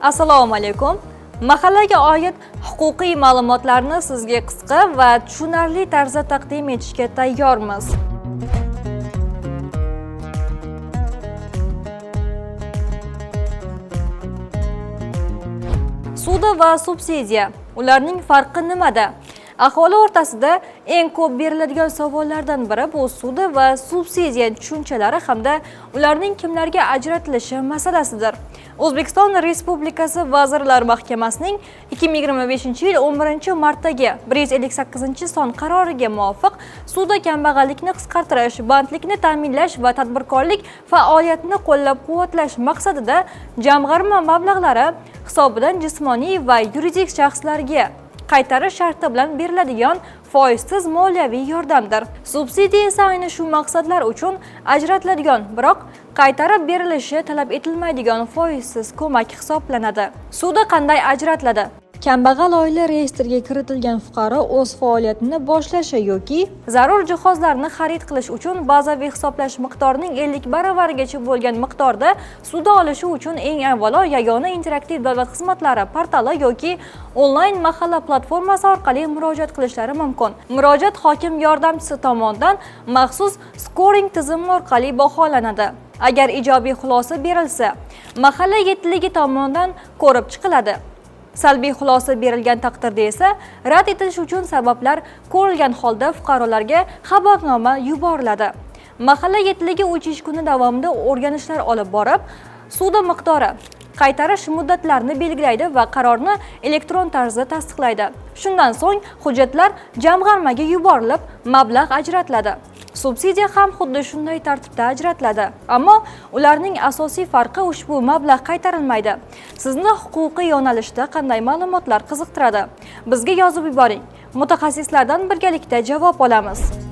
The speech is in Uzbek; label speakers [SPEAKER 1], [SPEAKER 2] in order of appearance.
[SPEAKER 1] Assalomu alaykum. Mahallaga oid huquqiy ma'lumotlarni sizga qisqa va tushunarli tarzda taqdim etishga tayyormiz. Suda va subsidiya. Ularning farqi nimada? Aholi o'rtasida eng ko'p beriladigan savollardan biri bu suda va subsidiya tushunchalari hamda ularning kimlarga ajratilishi masalasidir. O'zbekiston Respublikasi Vazirlar Mahkamasining 2025-yil 11-martdagi 158-son qaroriga muvofiq suda kambag'allikni qisqartirish, bandlikni ta'minlash va tadbirkorlik faoliyatini qo'llab-quvvatlash maqsadida jamg'arma mablag'lari hisobidan jismoniy va yuridik shaxslarga qaytarish sharti bilan beriladigan foizsiz moliyaviy yordamdir. Subsidiya esa ayni shu maqsadlar uchun ajratiladigan, biroq qaytarib berilishi talab etilmaydigan foizsiz ko'mak hisoblanadi. Suda qanday ajratiladi? Kambag'al oila reyestrga kiritilgan fuqaro o'z faoliyatini boshlashi yoki zarur jihozlarni xarid qilish uchun bazaviy hisoblash miqdorining 50 baravarigacha bo'lgan miqdorda suda olishi uchun eng avvalo yagona interaktiv davlat xizmatlari portali yoki onlayn mahalla platformasi orqali murojaat qilishlari mumkin. Murojaat hokim yordamchisi tomonidan maxsus skoring tizimi orqali baholanadi. Agar ijobiy xulosa berilsa, mahalla yetiligi tomonidan ko'rib chiqiladi. Salbiy xulosa berilgan taqdirda esa rad etilishi uchun sabablar ko'rilgan holda fuqarolarga xabarnoma yuboriladi. Mahalla yetiligi 3 ish kuni davomida o'rganishlar olib borib, suda miqdori, qaytarish muddatlarini belgilaydi va qarorni elektron tarzda tasdiqlaydi. Shundan so'ng hujjatlar jamg'armaga yuborilib, mablag' ajratiladi. Subsidiya ham xuddi shunday tartibda ajratiladi. Ammo ularning asosiy farqi ushbu mablag' qaytarilmaydi. Sizni huquqiy yo'nalishda qanday ma'lumotlar qiziqtiradi? Bizga yozib yuboring. Mutaxassislardan birgalikda javob olamiz.